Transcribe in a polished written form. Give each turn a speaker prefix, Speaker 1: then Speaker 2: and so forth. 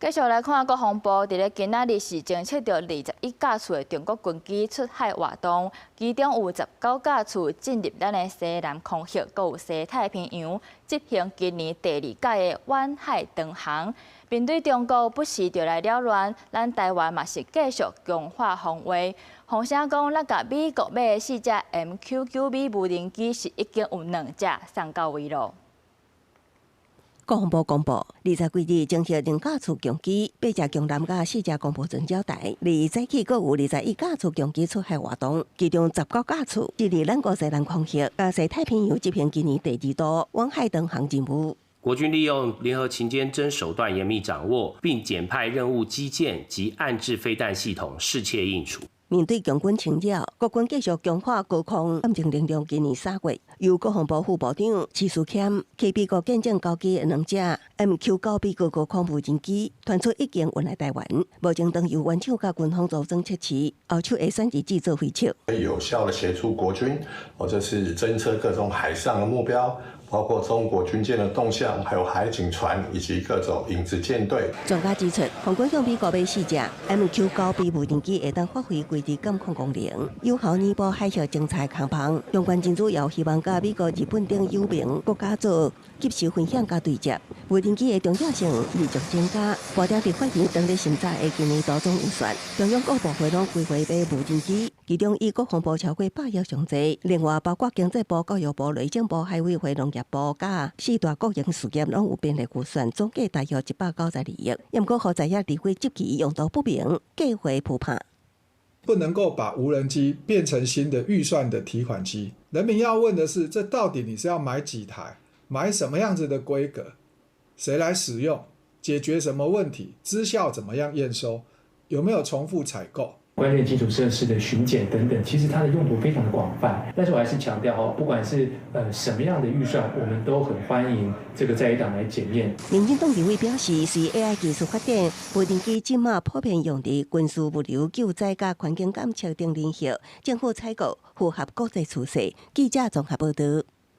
Speaker 1: 繼續來看國防部，佇咧今仔日是偵測著21架次的中國軍機出海活動，其中有19架次進入咱的西南空域，閣有西太平洋執行今年第二屆的遠海長航。面對中國不時就來擾亂，咱台灣嘛是繼續強化防衛。風聲講，咱共美國買的四隻 MQ-9B 無人機是已經有兩隻送到位咯。
Speaker 2: 國防部公布，20幾日偵測兩架次共機，八隻軍艦佮四隻攻防巡鳥台。二早起閣有21架次共機出海活動，其中19架次進入咱國西南空域，佮西太平洋執行今年第二度遠海長航任務。
Speaker 3: 國軍利用聯合勤監偵手段嚴密掌握，並檢派任務機艦及岸置飛彈系統適切應處。
Speaker 2: 面對共軍侵擾，國軍繼續強化高空監偵能力。今年3月，由國防部副部長徐嗣謙去美國見證交機的兩隻 MQ-9B 高空無人機，傳出已經運來台灣。目前當由原廠佮軍方組裝測試，後手會選擇製作飛測。
Speaker 4: 可以有效的協助國軍，或者是偵測各種海上的目標，包括中國軍艦的動向，還有海警船以及各種影子艦隊。
Speaker 2: 專家指出，共軍向美國買四隻 MQ-9B 無人機，會當發揮規制監控功能，有效彌補海峽偵察空縫。相關真主要希望佮美國、日本等友盟國家做及時分享佮對接。無人機的重要性日漸增加，部長佇法院當咧審查的今年度總預算，中央各部會攏規劃買無人機，其中以國防部超過100億上濟，另外包括經濟部、教育部、內政部、海委會、農業部佮四大國營事業攏有編列預算，總計大約192億。毋過，予在野立委質疑用途不明，計劃普判。
Speaker 5: 不能夠把無人機變成新的預算的提款機。人民要問的是，這到底你是要買幾台，買什麼樣子的規格，誰來使用，解決什麼問題，績效怎麼樣驗收，有沒有重複採購？
Speaker 6: 關鍵基礎設施的巡檢等等，其實它的用途非常的廣泛。但是我還是強調哦，不管是什麼樣的預算，我們都很歡迎這個在野黨來檢驗。
Speaker 2: 民進黨立委表示，隨 AI 技術發展，無人機這馬普遍用佇軍事、物流、救災佮環境監測等領域，政府採購符合國際趨勢。記者綜合報道。